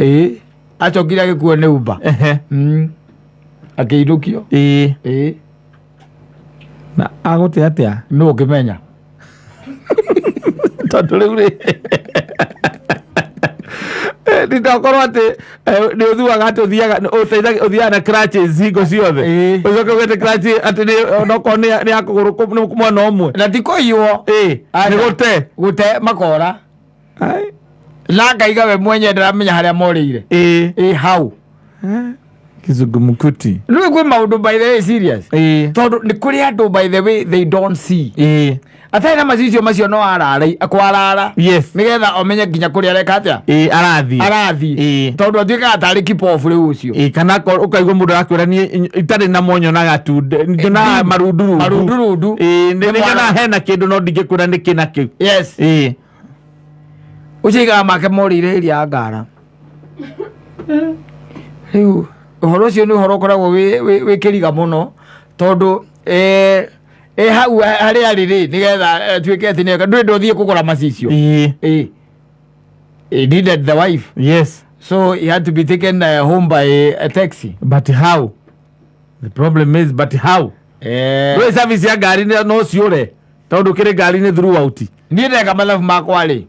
Ĩĩ, acokire agĩkuo nĩ Uber. Akĩinũkio. Ĩĩ. Na agũte atĩa? Nũ ũngĩmenya? Tondũ rĩu rĩ, nditokorwo atĩ nĩ ũthuaga atĩ ũthiaga ũteithagia ũthiaga na crutches hingo ciothe. Ũcoke ũgete crutch atĩ nĩ onokorwo nĩ ya kũgũrũ mwena ũmwe. Na ti kũiywo. Ĩĩ, nĩ gũte. Gũte makora. Ai. Na ngaiga we mwenye ndaramenya harĩa morĩire. Ĩĩ. Ĩ hau. Kizungumkuti. Rĩu kwĩ maũndũ by the way serious. Ĩĩ. Tondũ nĩ kũrĩ andũ by the way they don't see. Ĩĩ. Atarĩ na macicio macio no arara kwarara. Yes. Nĩgetha omenye nginya kũrĩa areka atĩa. Ĩĩ arathiĩ. Arathiĩ. Ĩĩ. Tondũ atuĩkaga tarĩ kipofu rĩu ũcio. Ĩĩ kana ũkaigua mũndũ arakwĩra niĩ itarĩ namo nyonaga tu nyonaga marundurundu. Marundurundu. Ĩĩ nĩ nyonaga hena kĩndũ no ndingĩkwĩra nĩ kĩ na kĩu. Yes. Ĩĩ. Ũcio aigaga make morĩire area ya ngara. Rĩu ũhoro ũcio nĩ ũhoro ũkoragwo wĩ kĩriga mũno tondũ ĩ hau harĩa arĩ rĩ nĩgetha atuĩke atĩ nĩeka ndũrĩ ndũthiĩ kũgũra macicio. Ĩĩ. Ĩ. He needed the wife. Yes. So he had to be taken home by a taxi. But how? The problem is but how? Ndũĩ service ya ngari no ciũre tondũ kĩrĩ ngari-inĩ throughout. Niĩ ndeka mathabu makwa rĩ,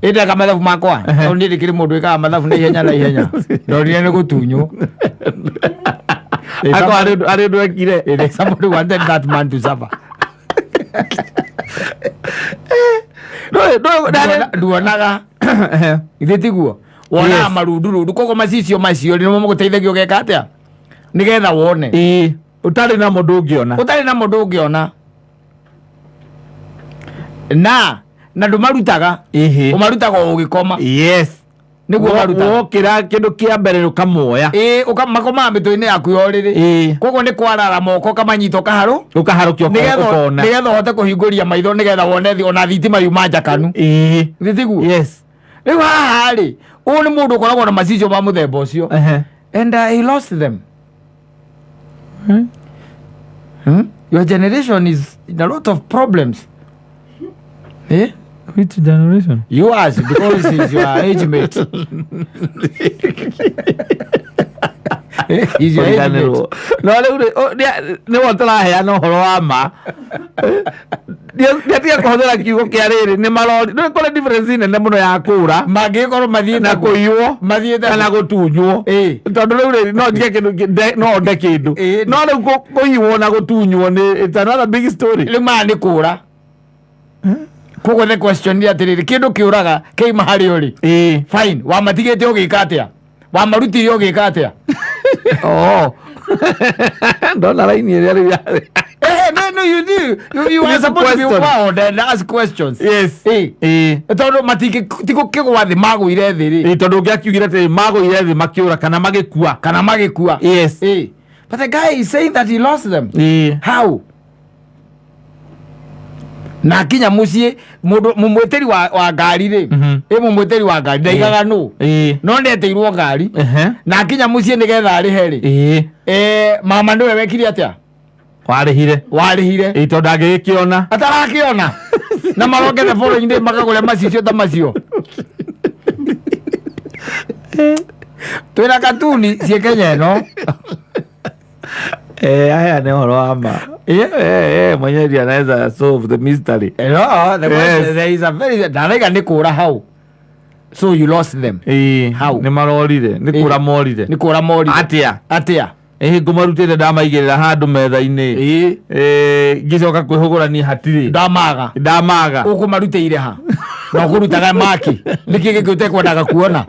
ĩ ndeka mathabu makwa tondũ niĩ ndĩkĩrĩ mũndũ wĩkaga mathabu na ihenya na ihenya, ndonire nĩ gũtunywo. Akorwo harĩ ũndũ ekire. There's somebody wanted that man to suffer. Ndũĩ Nduonaga githĩ tiguo wonaga marundurundu, koguo macicio macio nĩmo magũteithagia ũgeka atĩa nĩgetha wone. Ĩĩ, ũtarĩ namo ndũngĩona. Ũtarĩ namo ndũngĩona na ndũmarutaga. Ũmarutaga o ũgĩkoma. Yes. Nĩguo ũmarutaga. Wokĩra kĩndũ kĩa mbere ũkamoya. Ĩĩ, makomaga mĩtwe-inĩ yaku ya ũrĩrĩ. Koguo nĩ kwarara moko ũkamanyita ũkaharũ. Ũkaharũkia ũkona. Nĩgetha ũhote kũhingũria maitho nĩgetha wone ona thitima yuma njakanu. Githĩ tiguo? Yes. Rĩu haha rĩ, ũyũ nĩ mũndũ ũkoragwo na macicio ma mũthemba ũcio. And he lost them. Your generation is in a lot of problems. Which generation? Yours, because he's your age mate. He's your age mate. No rĩu rĩ, nĩwe tũraheana ũhoro wa ma. Ndiatiga kũhũthĩra kiugo kĩa rĩrĩ nĩ marori. Nĩ kũrĩ difference nene mũno ya kũra Mangĩkorwo mathiĩte na kũiywo mathiĩte kana gũtunywo. Tondũ rĩu rĩ, no njige kĩndũ no nde kĩndũ. No rĩu kũiywo na gũtunywo nĩ it's another big story. Rĩu maya nĩ kũra. Koguo the question nĩ atĩrĩrĩ, kĩndũ kĩũraga kĩima harĩ ũrĩ. Fine, wamatigĩte ũgĩka atĩa? Wamarutire ũgĩka atĩa? Oh. Ndona raini ĩrĩa rĩu yarĩ. No, no, you do. You are It's a supposed to be question. wild and ask questions. Yes. Tondũ matingĩkĩgwa thĩ magũire thĩ rĩ. Ĩĩ, tondũ ũngĩakiugire atĩ magũire thĩ makĩũra kana magĩkua. Kana magĩkua. Yes. But the guy is saying that he lost them. How? Na akinya mũciĩ mũndũ mũmwĩtĩri wa ngari rĩ, ĩ mũmwĩtĩri wa ngari ndaigaga nũ. No nĩetĩirwo ngari. Na akinya mũciĩ nĩgetha arĩhe rĩ. Mama nĩwe wekire atĩa? Warĩhire. Warĩhire. Ĩĩ, tondũ ndangĩgĩkĩona. Atarakĩona. Na maroke the following day makagũre macicio ta macio. Twĩna katuni ciĩ Kenya ĩno. Haya nĩ ũhoro wa ma. Mwenyewe ndiye anaweza solve the mystery. No, the question, Yes. there is a very ndaraiga nĩ kũra hau. So you lost them. How? Nĩ marorire, nĩ kũra morire. Nĩ kũra morire. Atĩa? Atĩa? Ngũmarutĩte ndamaigĩrĩra handũ metha-inĩ. Ngĩcoka kwĩhũgũrania hatirĩ. Ndamaga. Ndamaga. Ũkũmarutĩire ha? Na ũkũrutaga maki. Nĩkĩ gĩkĩ ũtekwendaga kuona?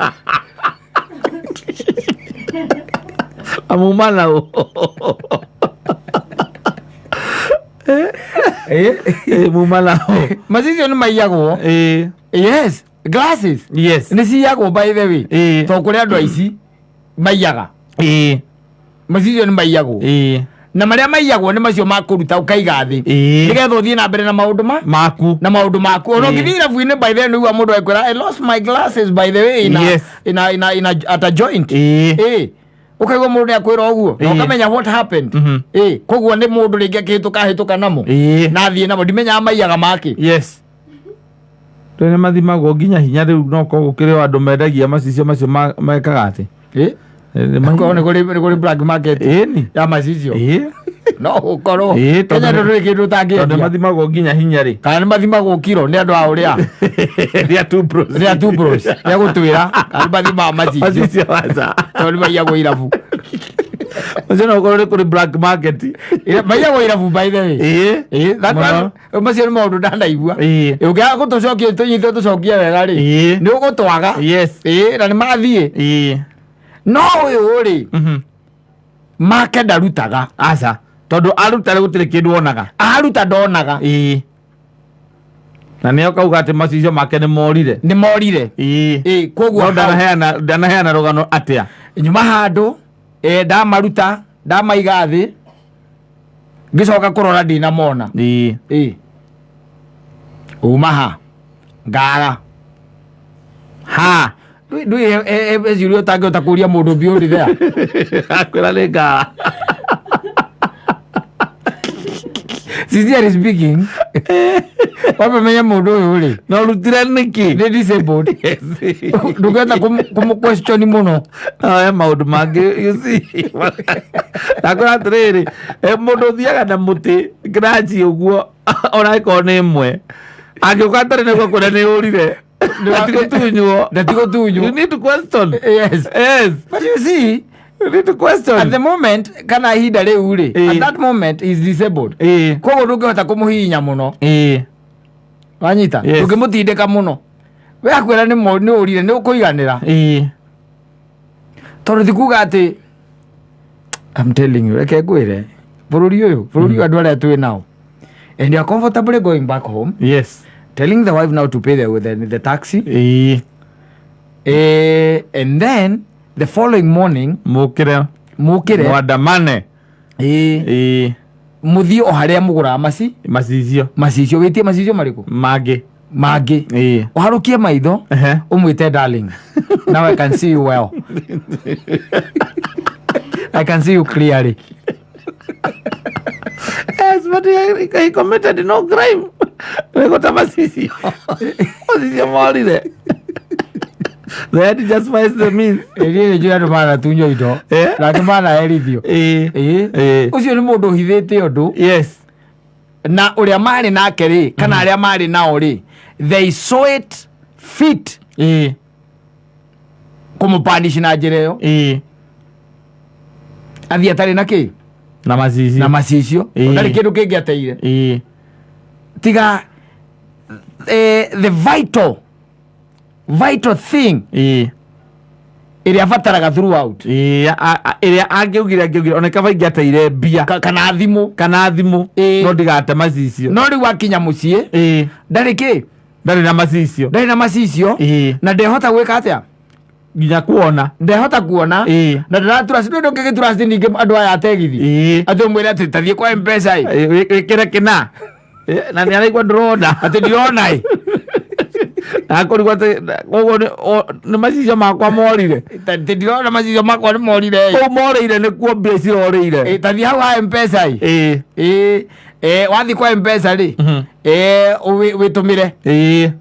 Amuma na ũ. Muma na ũ. Macicio nĩ maiyagwo. Yes. Glasses. Yes. Nĩ ciyagwo by the way. Tondũ kũrĩ andũ aici maiyaga. Macicio nĩ maiyagwo. Na marĩa maiyagwo nĩ macio ma kũruta ũkaiga thĩ. Nĩgetha ũthiĩ na mbere na maũndũ ma maku. Na maũndũ maku. Ona ũngĩthiĩ irabu-inĩ by the way nĩguo mũndũ ekwĩra I lost my glasses by the way Yes. at a joint. Ũkaigua mũndũ nĩ akwĩra ũguo. Na ũkamenya what happened. Koguo nĩ mũndũ rĩngĩ akĩhĩtũka hĩtũka namo. Na athiĩ namo. Ndimenyaga maiyaga make. Yes. Rĩu nĩ mathimagwo nginya hinya rĩu no korwo gũkĩrĩ o andũ mendagia macicio macio mekaga atĩ. Korwo nĩ kũrĩ black market Ĩni. ya macicio. Ĩ. No ũkorwo. Ĩ, tondũ Kenya ndũrĩ kĩndũ tondũ ũtangĩendia. mathimagwo nginya hinya rĩ. Kana nĩ mathimagwo kiro nĩ andũ a ũrĩa. Rĩa two bros. Rĩa two bros. Rĩa gũtwĩra. Kana nĩ mathimaga macicio. Macicio aca. Tondũ nĩ maiyagwo irabu. Macio no ũkorwo nĩ kũrĩ black market. Maiyagwo irabu by the way. Ĩ. Ĩ, that Mũno. one, macio nĩ maũndũ ndanaigua. Ĩ. Ũngĩaga gũtũcokia tũnyite tũcokie wega rĩ. Ĩ. Nĩ ũgũtwaga. Yes. Ĩ, na nĩ mathiĩ. Ĩ. No ũyũ rĩ, make ndarutaga. Aca. Tondũ aruta rĩ gũtirĩ kĩndũ onaga. Aruta ndonaga. Ĩ. Na nĩo kauga atĩ macicio make nĩ morire. Nĩ morire. Ĩ. Ĩ, koguo No hau- ndanaheana rũgano atĩa. Nyuma handũ, ndamaruta, ndamaiga thĩ, ngĩcoka kũrora ndinamona. Ĩ. Ĩ. Uma ha? Ngara. Ha. Ndũĩ ciũria ũtangĩhota kũria mũndũ beyond there. Akwĩra nĩ ngara. Sincerely speaking, wamenya mũndũ ũyũ rĩ, Na ũrutire nĩkĩ? nĩ disabled. Ndũngĩhota kũmũ question mũno. No he maũndũ mangĩ you see. Ndakwĩra atĩrĩrĩ, mũndũ ũthiaga na mũtĩ ngiraci ũguo ona angĩkorwo nĩ ĩmwe angĩũka atarĩ naguo akwĩra nĩ ũrire. Ndatigũtunywo. Ndatigũtunywo. You need to question. Yes. Yes. But you see, You need to question. at the moment kana ihinda rĩu rĩ, Ĩ. at that moment he is disabled. Ĩ. Koguo ndũngĩhota kũmũhihinya mũno. Ĩ. Wanyita? Yes. Ndũngĩmũtindĩka mũno. We akwĩra nĩ ũrire nĩ ũkũiganĩra. Ĩ. Tondũ ti kuga atĩ I'm telling you, reke ngwĩre bũrũri ũyũ, bũrũri ũyũ andũ arĩa twĩ nao. And you are comfortably going back home, Yes. telling the wife now to pay the taxi. Ĩ. And then the following morning, Mũkĩre. mũkĩre. Mwandamane. Ĩ. Ĩ. Mũthiĩ o harĩa mũgũraga macicio. Macicio. Wĩtie macicio marĩkũ? Mangĩ. Mangĩ. Ĩ. Ũharũkie maitho, ũmwĩte darling. Now I can see you well. I can see you clearly. Yes, but he committed no crime. Nĩgũta macicio. Macicio morire. The head just finds the means. Ĩĩ nĩ njũĩ andũ manatunywo indo. Nake manaherithio. Ĩ. Ĩ. Ĩ. Ũcio nĩ mũndũ ũhithĩte ũndũ. Yes. Na ũrĩa marĩ nake rĩ, kana arĩa marĩ nao rĩ, they saw it fit. Ĩ. Kũmũpanish na njĩra ĩyo. Ĩ. Athiĩ atarĩ na kĩ? Na macicio. Na macicio. Ĩ. Ndarĩ kĩndũ kĩngĩ ateire. Ĩ. Tiga, the vital thing. Ĩ. Ĩrĩa abataraga throughout. Ĩ, ĩrĩa angĩugire ona kaba ingĩateire mbia. Kana thimũ. Kana thimũ. Ĩ. No ndigate macicio. No rĩu akinya mũciĩ. Ĩ. Ndarĩ kĩ? Ndarĩ na macicio. Ndarĩ na macicio. Ĩ. Na ndehota gwĩka atĩa? Nginya kuona. Ndehota kuona. Ĩ. Na ndĩratrust, ndũĩ ndũngĩgĩtrust ningĩ andũ aya ategithi. Ĩ. Atĩ ũmwĩre atĩ tathiĩ kwa M-Pesa ĩ. Ĩ, wĩkĩre kĩna. Ĩ, na nĩ araigua ndũrona. Atĩ ndirona ĩ. Akũrigwo atĩ koguo nĩ macicio makwa morire. Atĩ ndirona macicio makwa nĩ morire ĩ. Kũu morĩire nĩkuo mbia cirorĩire. Ĩ, tathiĩ hau ha M-Pesa ĩ. Ĩ. Ĩ, ĩ, wathiĩ kwa M-Pesa rĩ. Ĩ, wĩtũmĩre. Ĩ.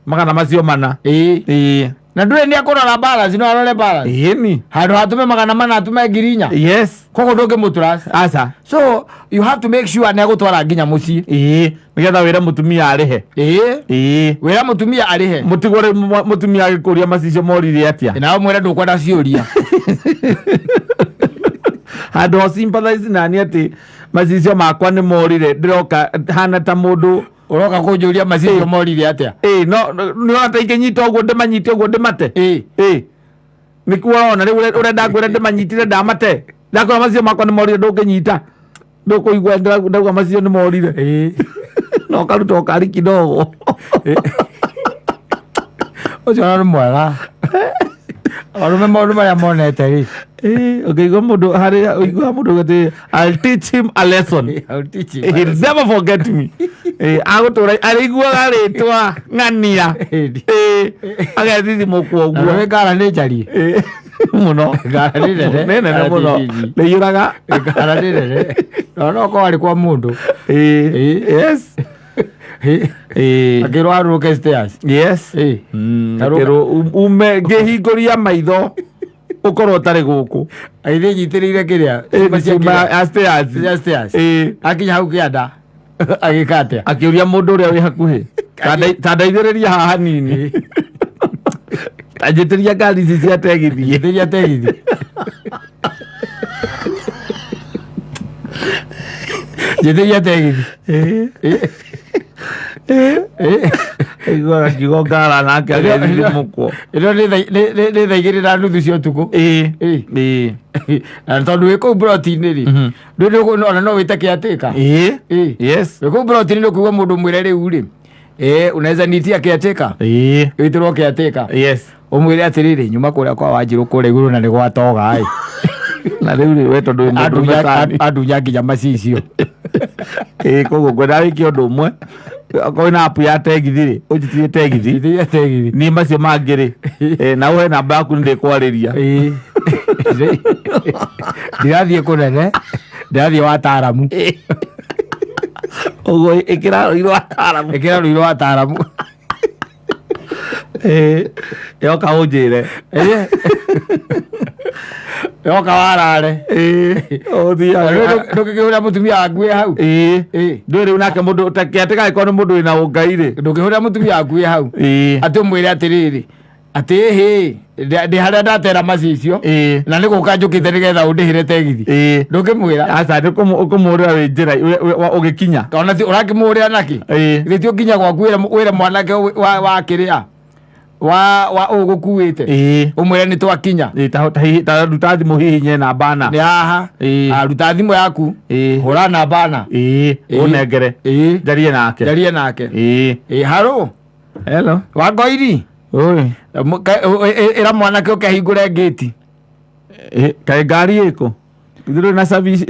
Magana macio mana. Ĩ. Ĩ. Na ndũĩ nĩ akũrora balance, no arore balance. Ĩni. Handũ hatũme magana mana atũme ngiri inya. Yes. Koguo ndũngĩmũtrust. Aca. So you have to make sure nĩ agũtwara nginya mũciĩ. Ĩ, nĩgetha wĩre mũtumia arĩhe. Ĩ. Ĩ. Wĩra mũtumia arĩhe. Mũtigwo rĩu mũtumia agĩkũria macicio morire atĩa. Ĩ, nawe mwĩre ndũkwenda ciũria. Handũ ho sympathize nani atĩ macicio makwa nĩ morire, ndĩroka hana ta mũndũ Ũroka kũnjũria macicio morire atĩa? Ĩ, no, nĩ ũrona ta ingĩnyita ũguo ndĩmanyite ũguo ndĩmate? Ĩ. Ĩ. Nĩkuo ũrona rĩu ũrenda ngwĩre ndĩmanyitire ndamate. Ndakwĩra macicio makwa nĩ morire ndũngĩnyita. Ndũkũigua ndauga macicio nĩ morire. Ĩ. Na ũkaruta ũkari kidogo. Ũcio ona nĩ mwega. Arũme maũndũ marĩa monete rĩ. Ĩ, ũngĩigua mũndũ harĩa ũiguaga mũndũ atĩ I'll teach him a lesson. I'll teach him a He'll lesson. never forget me. Ĩ, agũtũra arĩiguaga rĩtwa ng'ania. Ĩ. Ĩ, agethithimũkwo Na ũguo. nĩũĩ ngara nĩ njarie. Ĩ, mũno. Ngara nĩ nene. Nĩ nene Ngara ti mũno. nini. Nĩiyũraga. Ngara nĩ nene. Na no okorwo arĩ kwa mũndũ. Ĩ, Ĩ. yes. Ĩĩ. Akĩrwo arũrũke stairs. Yes. Ĩĩ. Arũga- Akĩrwo ume ngĩhingũria maitho ũkorwo ũtarĩ gũkũ. Agĩthiĩ nyitĩrĩire kĩrĩa Ĩĩ, cuma cia cuma kĩrĩa? ya stairs. Cia stairs. Ĩĩ. Akinya hau kĩanda agĩka atĩa? Akĩũria mũndũ ũrĩa wĩ hakuhĩ, "Ta ndeithĩrĩria haha hanini, ta njĩtĩria ngari ici cia tegithi." Njĩtĩria tegithi. Njĩtĩria tegithi. Ĩĩ. Aiguaga kiugo ngara nake agethithimũkwo. Ĩno nĩ 2:30 cia ũtukũ. Ĩĩ. Ĩĩ. Ĩĩ. Na tondũ wĩ kũu broti-inĩ rĩ, ona no wĩte caretaker. Ĩĩ. Ĩĩ. Yes. Wĩ kũu broti-inĩ nĩ ũkuigua mũndũ mwĩre rĩu rĩ, unaweza nitia caretaker? Ĩĩ. Wĩtĩrwo caretaker. Yes. Ũmwĩre atĩrĩrĩ, nyuma kũrĩa kwa Wanjirũ kũrĩa igũrũ na nĩ gwatoga ĩ. Na rĩu rĩ, we tondũ wĩ mũndũ tani. Andunya nginya macicio. Ĩĩ, koguo ngwenda wĩke ũndũ ũmwe, okorwo wĩna app ya tegithi rĩ, ũnjĩtirie tegithi. Njĩtĩria tegithi. Niĩ macio mangĩ rĩ, na ũhe namba yaku nĩ ndĩkwarĩria. Ĩĩ. Ndirathiĩ kũnene, ndirathiĩ wataaramu. Ũguo ĩkĩra rũirũ wataaramu. Ĩkĩra rũirũ wataaramu. Ĩĩ, yoka ũnjĩre. Ĩĩ. Yoka warare. Ĩĩ, ũthiaga. Ndũngĩkĩhũrĩra mũtumia waku wĩ hau. Ĩĩ. Ĩĩ. Ndũĩ rĩu nake mũndũ kĩatĩka angĩkorwo nĩ mũndũ wĩna ũngai rĩ. Ndũngĩhũrĩra mũtumia waku wĩ hau. Ĩĩ. Atĩ ũmwĩre atĩrĩrĩ, atĩ ĩhĩ, ndĩ harĩa ndatera macicio. Ĩĩ. Na nĩ gũka njũkĩte nĩgetha ũndĩhĩre tegithi. Ĩĩ. Ndũngĩmwĩra. Aca nĩ ũkũmũhũrĩra wĩ njĩra ũgĩkinya. Ona ti ũrakĩmũhũrĩra nakĩ? Ĩĩ. Githĩ ti ũkinya gwaku wĩre mwanake wa kĩrĩa wa ũgũkuĩte. Ĩĩ. Ũmwĩre nĩ twakinya. Ĩĩ, ta ruta thimũ hihinye namba na. Nĩ haha. Ĩĩ. Ah, ruta thimũ yaku. Ĩĩ. Hũra namba na. Ĩĩ. Ĩĩ. Ũnengere. Ĩĩ. Njarie nake. Njarie nake. Ĩĩ. Ĩĩ, haro. Hello. Wangoiri. Oi. Ĩra mwanake ũke ahingũre ngĩti. Kaĩ ngari ĩkũ? Ndũrĩ na service,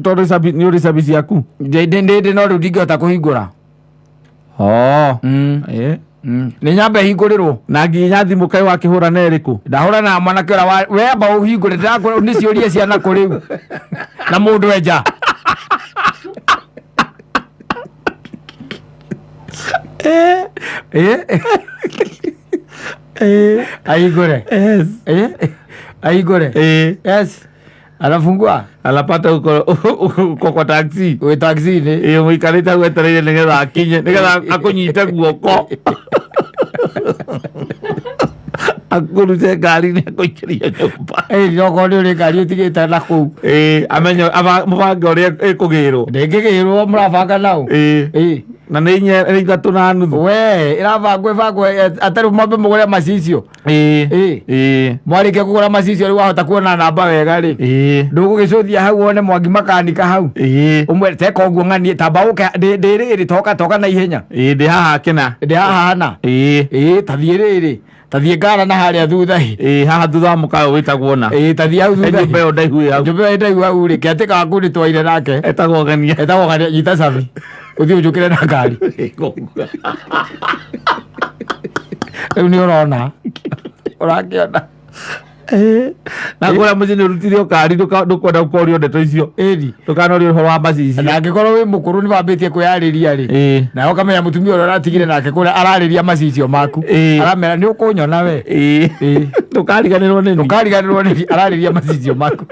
tondũ service nĩ ũrĩ service yaku? Ndĩ no rĩu ndingĩhota kũhingũra. Oh. Ĩĩ. Nĩ nyambe hingũrĩrwo. Na nginya thimũ kaĩ wakĩhũra na ĩrĩkũ? Ndahũra na mwanake ũrĩa we amba ũhingũre, ndĩrakwĩra nĩ ciũria cia nakũ rĩu. Na mũndũ enja. Ahingũre. Yes. Ahingũre. Yes. Anafungua. Anapata uko kwa taxi. Wĩ taxi-inĩ. Ĩĩ, mũikarĩte hau etereire nĩgetha akinye, nĩgetha akũnyite guoko. Akũrute ngari-inĩ akũingĩrie nyũmba. Ĩĩ, okorwo nĩ ũrĩ ngari ũtigĩte na kũu. Ĩĩ, amenye mũbange ũrĩa ĩkũgĩrwo. Ndĩngĩgĩrwo mũrabanga nao. Ĩĩ. Ĩĩ. Na nĩ inya nĩ 3:30. We, ĩrabangwo ĩbangwo atarĩ mwambe mũgũre macicio. Ĩĩ. Ĩĩ. Ĩĩ. Mwarĩkia kũgũra macicio rĩu wahota kuona namba wega rĩ. Ĩĩ. Ndũgũgĩcũthia hau wone Mwangi makanika hau. Ĩĩ. Ũmwĩre teka ũguo ng'anie tamba ũke ndĩ rĩrĩ toka toka na ihenya. Ĩĩ, ndĩ haha kĩna. Ndĩ haha hana. Ĩĩ. Ĩĩ, tathiĩ rĩrĩ. Tathiĩ ngara na harĩa thutha ĩ. Ĩĩ, haha thutha wa mũkawa wĩtagwo na. Ĩĩ, tathiĩ hau thutha. Nyũmba ĩyo ndaihu ĩ hau. Nyũmba ĩyo ndaihu hau rĩ, kĩatĩka waku nĩ twaire nake. Etagwo Ng'ania. Etagwo Ng'ania, nyita cabi. Ũthiĩ ũnjũkĩre na ngari. Rĩu nĩ ũrona. Ũrakĩona. Na kũrĩa mũciĩ nĩ ũrutire ũkari ndũkwenda ũkorio ndeto icio. Ĩni. Ndũkanorio ũhoro wa macicio. Na angĩkorwo wĩ mũkũrũ nĩ wambĩtie kwĩyarĩria rĩ. Ĩĩ. Nawe ũkamenya mũtumia ũrĩa ũratigire nake kũrĩa ararĩria macicio maku. Ĩĩ. Aramera nĩ ũkũnyona we. Ĩĩ. Ĩĩ. Ndũkariganĩrwo nĩ niĩ. Ndũkariganĩrwo nĩ niĩ, ararĩria macicio maku.